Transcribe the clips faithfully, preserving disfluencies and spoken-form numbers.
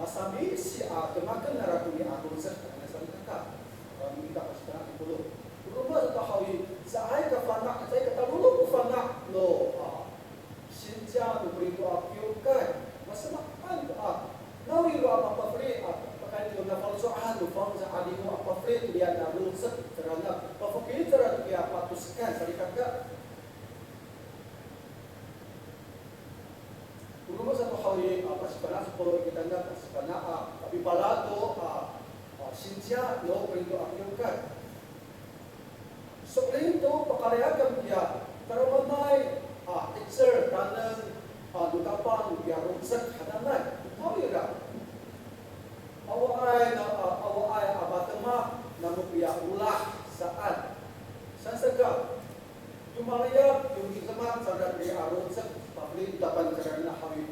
Samisi a demaken nara koni a rocek hananay salikaka. A, mita pasifana' i Polo. Roma sato haw i, caay ka fana', caay ka talolong ko fana' no, a, sinsiya no Korinto a kiwkay. Masamaan to a, nawiro a mapafeli a, pakayni to nafaloco'an no fangcal a 'Adingo a pafeli to niyana rocek, cangra na pafokil, cangra to kiya patosekan salikaka. Roma sato haw i, a, pasifana' ci Polo i kitanan, pasifana' a, a, pipalal to, a, a, sinsiya no Korinto a kiwkay. So'elin to pakayni kami kiya tadamaanay, a, 'icel, taneng, a, no Tapang kiya rocek hananay. Haw ira. Awaay na, a, awaay a pademak namo kiya olah saan. Saan saka, yo maliyap, yo midemak cangra kiya rocek, pafeli to Tapang cangra na haw i.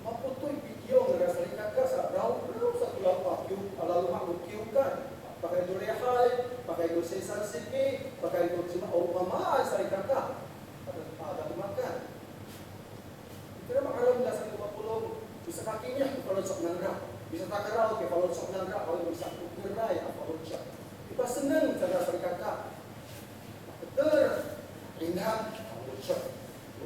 Mapotoy pitiyo nara salikaka sa, raw, raw sa to law a kiw, a laloma' no kiwkay. Pakayni to lihay, pakayni to seysang siki, pakayni to cima o mamaan salikaka. A, a, dademakan. Itira ma'araw nira sa lima polong, misakakinih ko faloco' nangra, misata'araw ko faloco' nangra, awa misa'okeray a faloco'. Mipaseneng cangra salikaka. Maketer, inam, faloco'.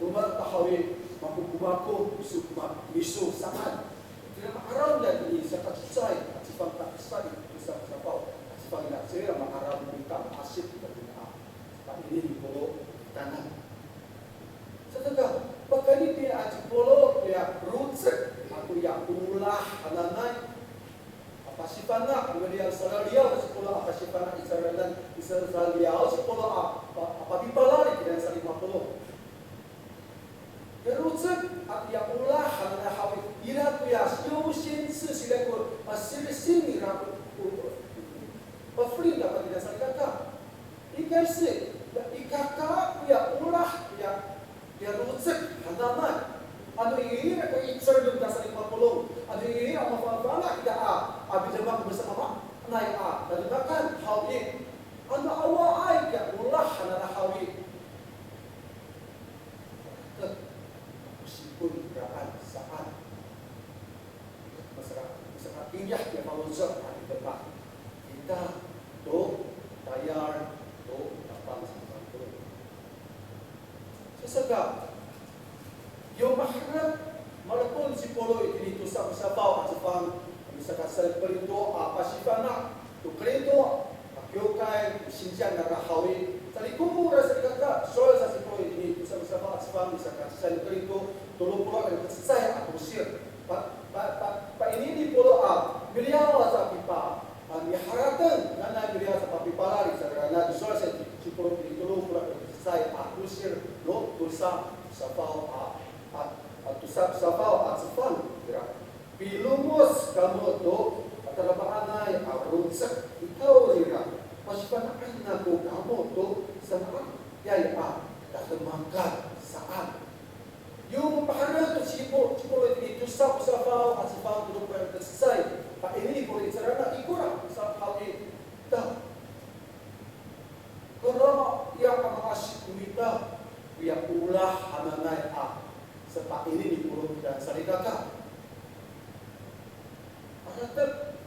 Roma to haw i, mako ko mako, miso ko ma, miso saan. Itira ma'araw nira itini saka cecay, a cifang, ta cecay, tosa safaw, a cifang nira, cira ma'araw no mita, ma'asip kita kina. Pa'ini ni Polo kitanan. Saka, pakayni tiya ci Polo, ya rocek, ato ya olah hananay. A pasifana', miliyaw, salaliyaw ci Polo a pasifana' i cangraan, i salaliyaw ci Polo a, a, a papipalal i kitanan sa lima polong. Ya rocek ato ya olah hananay haw i, ira koya siwsin, sira ko, a, siwsin ira ko, ko, pafeli to Tapang kitanan salikaka. Ikasi, ya ikaka koya olah, ya, ya rocek hananay. Ano ira ko 'icel no mita sa lima polong, ano ira a mafanafana' kita a, a midemak ko masamaamaanay a dademakan haw i. Ano awaay koya olah hananay haw i. Tek, sipon kiraan saan. Masaka, masakakinih kiya faloco' a midemak kita to tayal to Tapang sa lima polong. Saka, yo maherek, malekon ci Polo itini tosa ko safaw a cefang, misaka cecay Korinto a pasifana' to Korinto a kiwkay, sinsiya nara haw i, salikaka, sowal sa ci Polo itini tosa ko safaw a cefang, misaka cecay Korinto tolo polo' ano cecay a tosir. Pa, pa, pa, pa'ini ni Polo a, miliyaw sa pipa, a miharateng, nanay miliyaw sa papipalal i cangraan, sowal sa ci Polo itini tolo polo' ano cecay a tosir no tosa safaw a, a, a tosa safaw a cefang, kira. Pilongoc kamo to tadamaanay a rocek, nikawrira, pasifana'en ako kamo to sanay a dademakan saan. Yo maherek to ci Polo, ci Polo itini tosa ko safaw a cefang tolo polo' ano cecay. Pa'ini ni Polo i cangraan, ikor sa haw i, ta. Karoma ya a ma'asip no mita, koya olah hananay a, sapa'ini ni Polo kitanan salikaka. Aratek,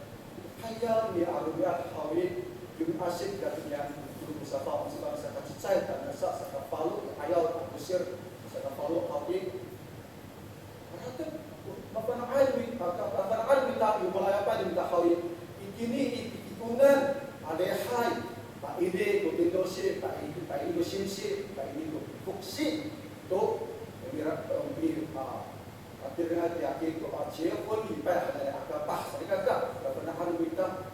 hayal ni a romi'ad haw i, yo mi'asip kira tonian tolo ko safaw a cefang, saka cecay, tangasa saka falo, 'ayaw a tosir, saka falo haw i. Aratek, mafana'ay mi, a, ka, mafana'ay mita, yo malayapay no mita haw i, itini i pikikonan a lihay, pa'ini ko tindosi, pa'ini, pa'ini ko simsi, pa'ini ko foksi, to, mira, mi, a, a, tireng a tiyakito a, 结婚礼拜 hananay a kapah, salikaka, mafana'ay mita,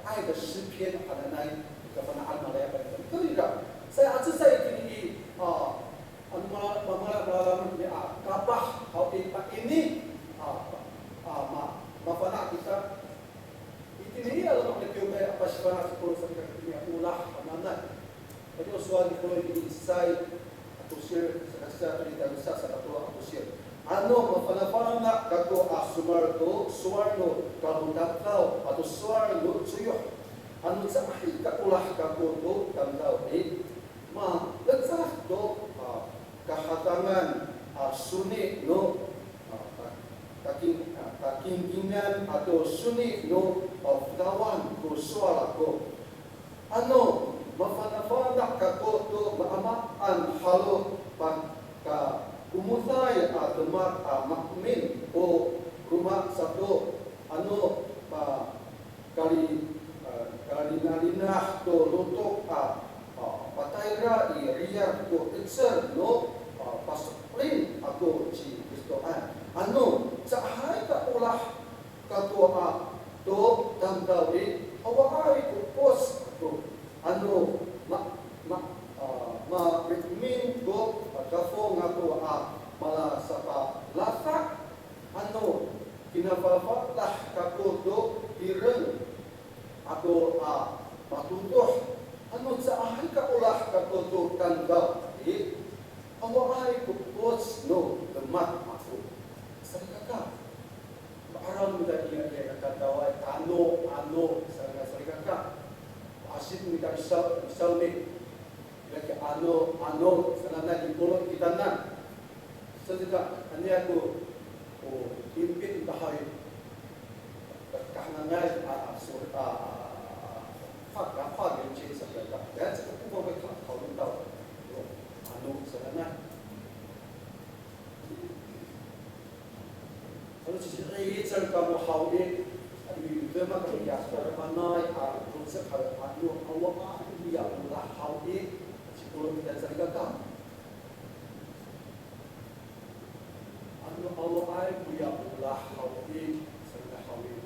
爱的诗篇 hananay, mafana'ay malayapay, to ira, sa, a, cecay itini i, a, Ano mala, mala, malaman ni a kapah haw i, pa'ini, a, a, ma, mafana' kita. Itini i, a, loma' ni kiwkay a pasifana' ci Polo sa itini a olah hananay. Adi o sowal ni Polo itini i cecay a tosil, saka cecay a tolo i, tangasa saka tolo a tosil. Ano mafanafana' kako a somowal to sowal no kamo tamdaw ato sowal no coyoh. Ano caay ka olah kako to tamdaw i, malecad to, a, kahadangan, a, soni no, a, ka, kaking, a, Kingkingan ato soni no pafotawan ko sowal ako. Ano mafanafana' kako to maamaan halo pakakomoday a demak a maemin ko roma sato, ano pakali, a, kalinalinah to lotok a, a, patayra i riyar ko 'icel no, a, paso'elin ako ci Kristoan. Ano caay ka olah kako a to tamdaw i, awaay ko epoc ako. Ano ma, ma, a, maemin ko pakafong ako a malasapalasa'. Ano kinafafalah kako to tireng ako a matotoh. Ano caay ka olah kako to tamdaw i, awaay ko epoc no demak ako. Salikaka. Ma'araw no mita inian i kataway, ano, ano, saan, salikaka. Ma'asip no mita misaw, misaw mi. Ira ki ano, ano, sananay mipolong kitanan. Saan sa, ano ako, o, impit no tahawi. Kahenangay, a, a, so, a, a, a, fak, a, fak, yung chin sa, salikaka. Yan sa kapowang ko ka, kaolong taw. Ano, sananay. Ano cici'icel kamo haw i, ano i, demak kamo ya, tadamaanay a rocek haw i, ano awaay ko ya olah haw i, sipolong kita salikaka. Ano awaay ko ya olah haw i, salikaka haw i.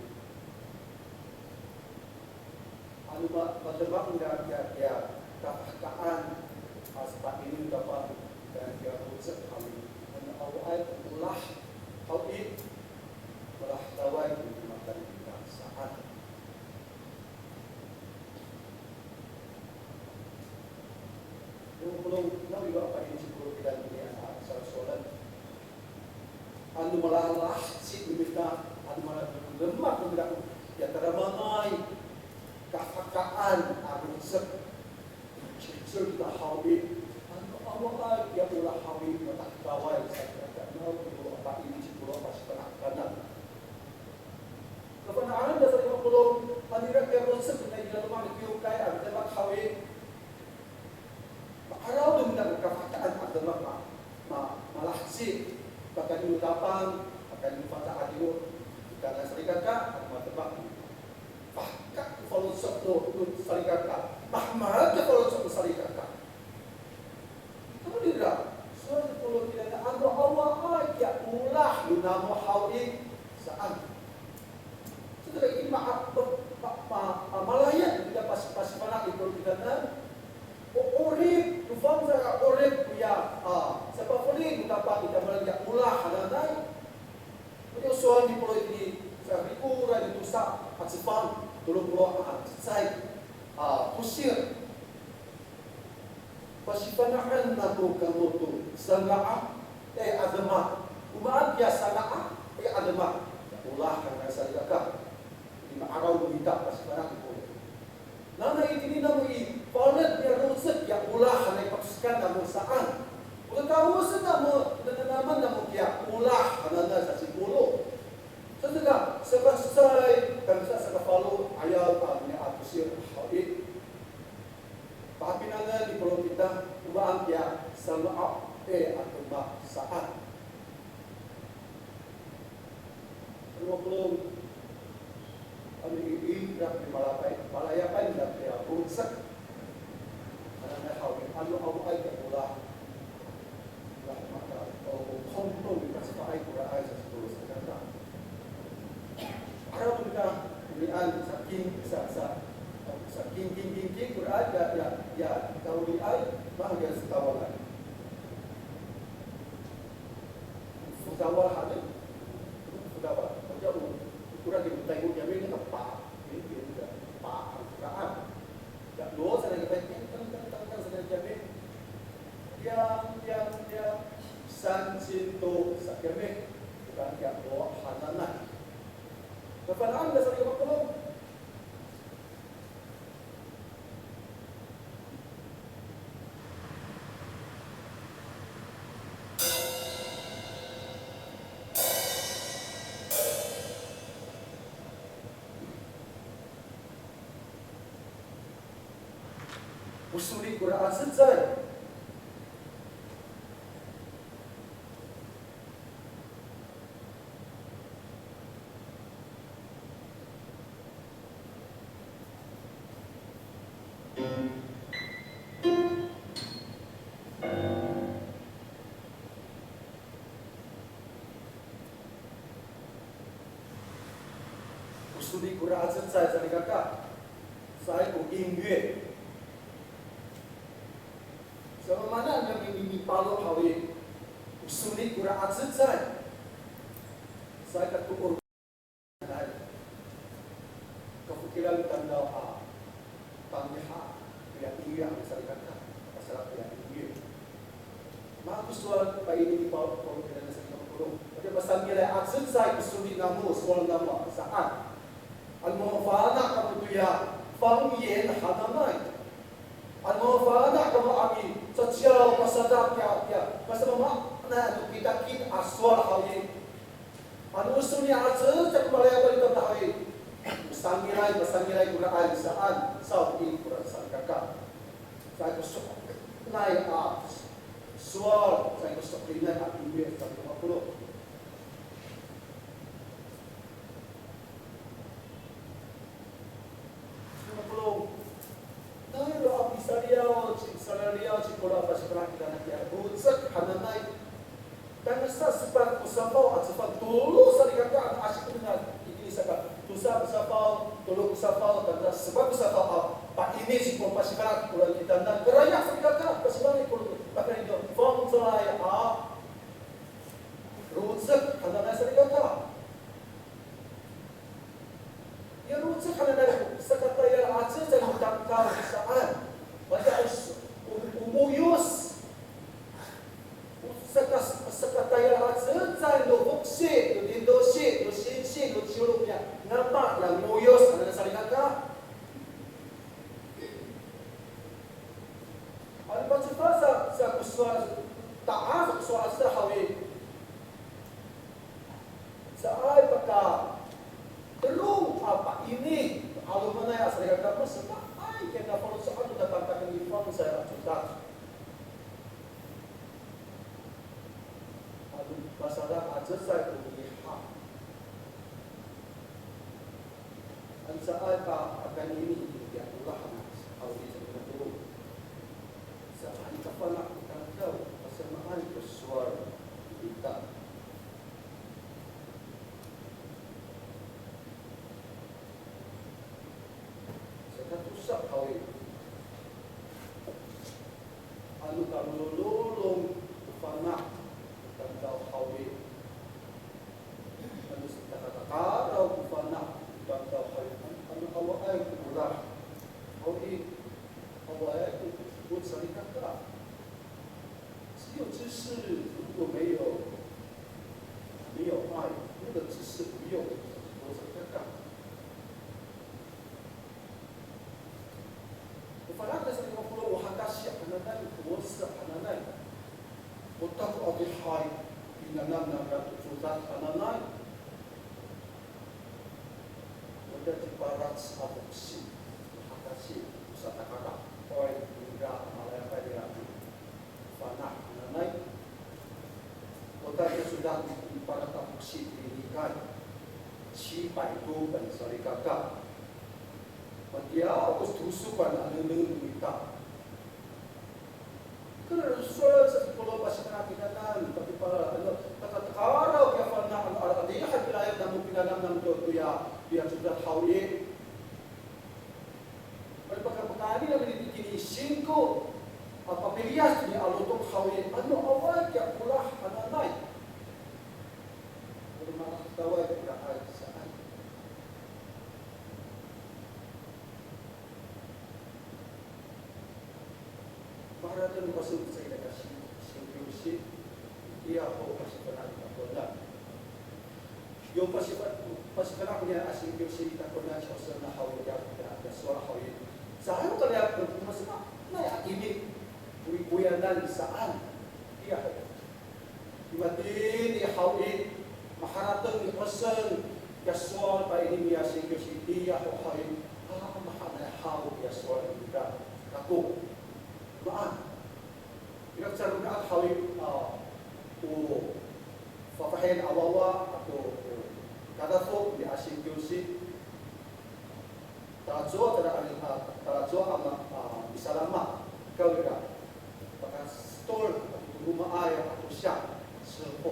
Ano ma, mademak nira kiya, kiya, kafahkaan, a, sapaini dapat, kiya, kiya rocek haw i. Ano awaay ko olah haw i, malahedaw ko mata nira saan. Yo, polong, nawiro a paini ci Polo kita nini a, a, salosowalan. Ano malalaheci no mita, ano malademak no mita, ya tadamaanay, kafahkaan a rocek. Cicel kita haw i, ano awaay ya olah haw i, matakaway sa kita, nawiro a paini ci Polo a pasifana'en. Kafana'an sa ira ko polong, ano ira kiya rocek nai laloma' no kiwkay a demak haw i. Ma'araw to mita ko kafahkaan a demak ma, ma, malaheci, pakayni no Tapang, pakayni no Fangcalay Diwa, kita na salikaka, a mademak. Fahka ko faloco' no, no salikaka, mahemek ko faloco' no salikaka. Kamo nira, sowal ni Polo kira, ano awaay kiya olah no namo haw i, saan. Sato itini ma, ma, ma, ma, malaya' kita pas, pasifana' i Polo kira na. O 'orip, to Fangcalay a 'orip koya, a, sapafeli no Tapang i tamiyanan ya olah hananay. Odi o sowal ni Polo itini, sa rikoray no tosa a cefang, tolo polo' a cecay, a, kosir. Pasifana'en ako kamo to sanga'ay a demak. O maan kiya sanga'ay a demak. Olah hananay salikaka. Itini ma'araw no mita pasifana' ni Polo. Nanay itini namo i, paled niya rocek ya olah hananay patosekan namo saan. O kakaosen namo, nananaman namo kiya olah hananay sa ci Polo. Sa saka, saka cecay, tangasa saka falo, ayaw a, niya a kosir haw i. Pahapinangen ni Polo kita, o maan kiya sanga'ay a demak saan. Ano polong, ano i, i, ira ko malayapay, malayapay nira kiya rocek hananay haw i, ano awaay kiya olah. Ira ko mata, o, o, hongtong i kacipaay koraay sa sipolo sa kaka. Ira ko mita, onian, saking, sa, sa, saking, king, king, king, koraay, ya, ya, ya, kawliay, mahaen ya sitawal. Fotawal hanen, fotawal. Matiya o, ora ko Taywan kiyami, napa, ini, ini, pa, ang, kaan. Ya, lo, sa nani kiyami, tang, tang, tang, tang, sa nani kiyami. Yang, yang, yang, san, cin, to, sa kiyami. Bukan yang lo, hananay. Kafana'an, dasar kiyami, Soli kora a cecay. O soli kora a cecay salikaka. Caay ko 音乐. Samaanen niyam i mipalo' haw i, o soli kora a cecay. Caay ka toor. Kafokilan tamdaw a tamiha, koya 音乐 a salikaka, pasal koya 音乐. Mako sowal paini ni Pawlo, Pawlo kira na sa lima polo'. Ati, masangilay a cecay ko soli namo, sowal namo, saan. Ano mafana' kamo toya 方言 hananay. Ano mafana' kamo a micaciyaw, pasadak, kiya, kiya, masamaamaanay ano kitakit a sowal haw i. Ano o soli a cecay ko malayaw to haw i. Masangilay, masangilay koraan saan, saw i koraan salikaka. Caay ko so'elinay a sowal, caay ko so'elinay a 音乐, sa lima polo'. Lima polo'. Tayra a pisaliyaw, ci, salaliyaw, ci Pawlo a pasifana' kira na kiya, rocek hananay. Tangasa sepat ko safaw a cefang, tolo salikaka a asipenengan. Itini saka, tosa ko safaw, tolo ko safaw, tangasa sepat ko safaw a paini ci Pawlo pasifana' kira kitanan. Karaya' salikaka, pasifana' kira, pakayni to, fangcalay a rocek hananay salikaka. Ya rocek hananay, sakatayal a cecay no tamdaw saan. Wata o s-, o, o moyos. O saka, sakatayal a cecay no foksi, no tindosi, no singsi, no ciwlo niya. Ngapa na moyos hananay salikaka. Ano pacefang sa, sa ko sowal, taas ko sowal sa haw i. Caay pakaterong a paini, 'alomanay a salikaka, masamaanay kiya na faloco' to tatantaken i fangcalay a codad. Ano masadak a cecay ko miha. Ano caay ka, a kaini i, ya olah na, haw i sa ko natolo. Caay ka fana' ko tamdaw, pasamaan ko sowal ita. Saka tosa haw i. Ano kalololong ko fana' ko tamdaw haw i. Ano sitakatakaraw ko fana' ko tamdaw haw i. Ano, ano awaay ko olah haw i. Awaay ko, ko salikaka. 只有知识，如果没有，没有爱，那个知识无用。O salikaka. O fana' sa lima polo', o hakasi hananay, o kowasa hananay. O tako adihay, pinanam nangra to codad hananay. Wata ciparac a foksi, o hakasi, o satakara, o ningra a malayapay nira. Fana' hananay. Wata codad i, ciparac a foksi, tirinikay. Cipay to, pan salikaka. Matiya ko tosokan a nengneng no mita. Kira sowal sa ko Pawlo pasifana' kitanan, pakipala, ano, takatakaraw kiya fana', ano, adihay pilayap namo, pinanam namo to, toya, toya codad haw i. Ano pakapakaini namo itini i singko a papiliyas tini a lotok haw i, ano awaay kiya olah hananay. Ano malataway kira ay saan. Maharateng ko pasifana' sa ira ka singko, singko si, itiya ho pasifana' takowanan. Yo pasifa-, pasifana' ko niya a singko si takowanan, sowal sa na haw i, ya, ya, ya sowal haw i. Sa haw kaliya ko masama, na ya ini, koy-, koyanan saan. Itiya ho. I matini haw i, maharateng i 'oseng, ya sowal ta ini niya singko si itiya ho haw i, a, mahaenay haw ya sowal ita, kako. Maan. Ira ko calo mi'ad haw i, a, o fafahiyan a wawa ato o kadafo ni Asing Kyosi. Talacowa tada, a, talacowa a ma, a, misalama. Kawira, pakastol ato romaay a tosya, sepo.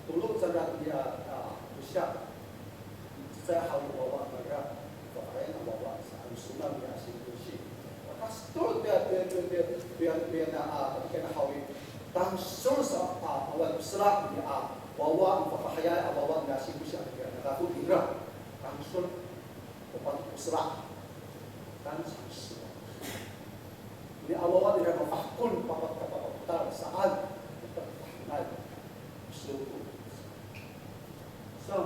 Tolo cangra niya, a, tosya. Cecay haw i wawa nira, fafahiyan a wawa saan, somowal niya Asing Kyosi. Pakastol tiya, tiya, tiya, tiya, tiya, tiya na, a, tiya na haw i. Tangsol sa, a, awa ko sera niya, a, wawa, fafahiyan a wawa niya Asing Kyosi, a, tiya na kako nira. Tangsol, o pato ko sera. Tangsol. Ni a wawa nira mafahkol, papak, papak, papak, saan. Papak, papak, saan. Sa,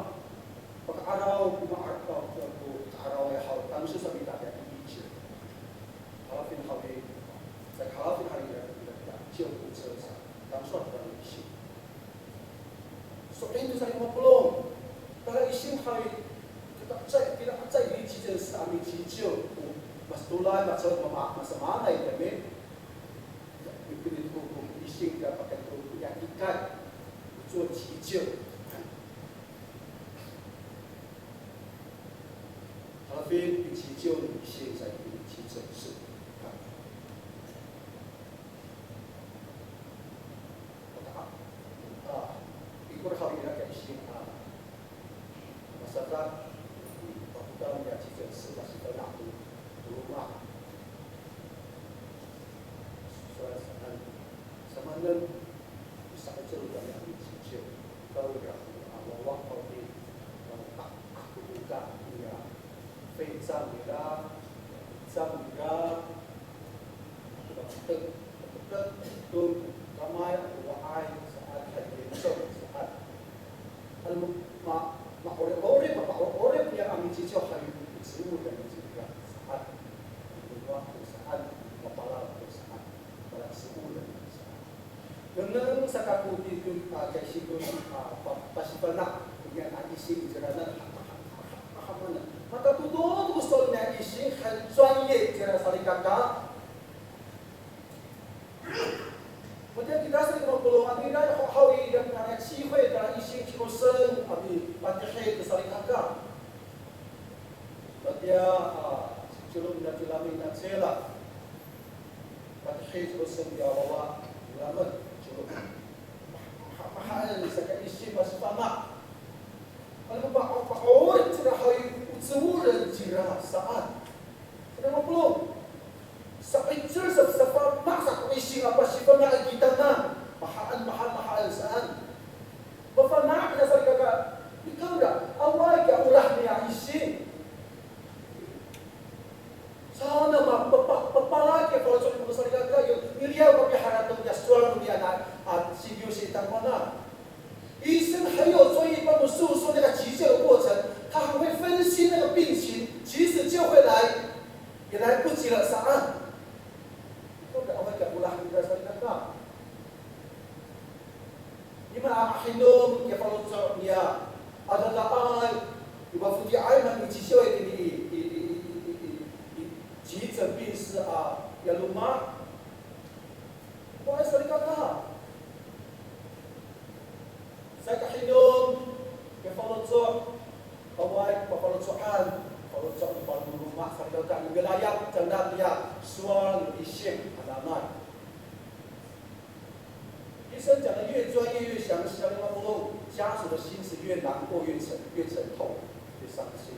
paka'araw ko ma'araw, ko, ko ka'araway haw, tangsol sa mita kiya i 'icel. Halafin haw i, sa halafin haw i, ira, ira, ira, 'icel ko 'icel sa, tangsol sa ira ising. So'elin to sa lima polo', tada ising haw i, kita cecay, kita cecay i 'icel sa a micicil, ko masatolay, masa, ma, ma, masamaanay kami. Mipinit ko, ko ising ka pakay to ya ikay. Ko cicil. Halafin, i cicil ni ising sa i cicil se. A, ikor haw ira ka ising a Masadak, i papotal niya cicil se pasifana' to, to loma'. Sowal saan, samaanen, misa'icel kami a micicil. Ikaw ira, a, wawa haw i, a, ta, ako to ka niya. 肺脏 ira, 脾脏 ira, to, to, to kamay, to wa'ay, saan, hay, 严重 saan. Ano, ma, ma'orip, ma'orip, ma'orip niya a micicil, hay, 植物人 ira saan. Ano, saan, mapalal saan. Mala 植物人 saan. Nengneng sa kako tito, a, kiya sito, a, pa, pasifana' niya a ising, cira na, ha, ha, ha, ha, ha, mana. Matatodong ko sowal niya ising, 很专业 cira salikaka. Matiya kita sa lima polo' ano ira, haw, haw i, ira, ira, 机会 ira ising, 学生, a, mi, patihid salikaka. Matiya, a, cilom na cilami na cila. Patihid ko saan kiya wawa, lamet, colo. Mahaen sa ka ising masifana'. Ano pa, pa, pa'orip cira hay, o 植物人 cira saan. Saan ko polong. Sa'icel sa, safana' sa ko ising a pasifana' i kitanan. Mahaen, mahaen, mahaen saan. Mafana' kita salikaka, ikaw ira, awaay ka olah niya ising. Saan a ma, pa, pa, papalal kiya faloco' no mako salikaka, yo, miliyaw ko piharateng kiya sowal no niyana a, a, singkiw sitang mana. 医生很有专业，帮我诉说那个急救的过程，他很会分析那个病情，及时救回来，也来不及了，saan. Ito ka awaay ka olah nira salikaka. Nima a mahinom kiya faloco' niya, adadaay, i mafodiay, ma, micisiway itini i, i, i, i, i, i, 急诊病室 a, ya loma'. Awaay salikaka. Caay kahinom kiya faloco', awaay pafaloco'an, faloco' no paro no loma' salikaka, milayap cangra kiya sowal no ising hananay. 医生讲得越专业越详细，那么家属的心是越难过、越沉、越沉痛、越伤心。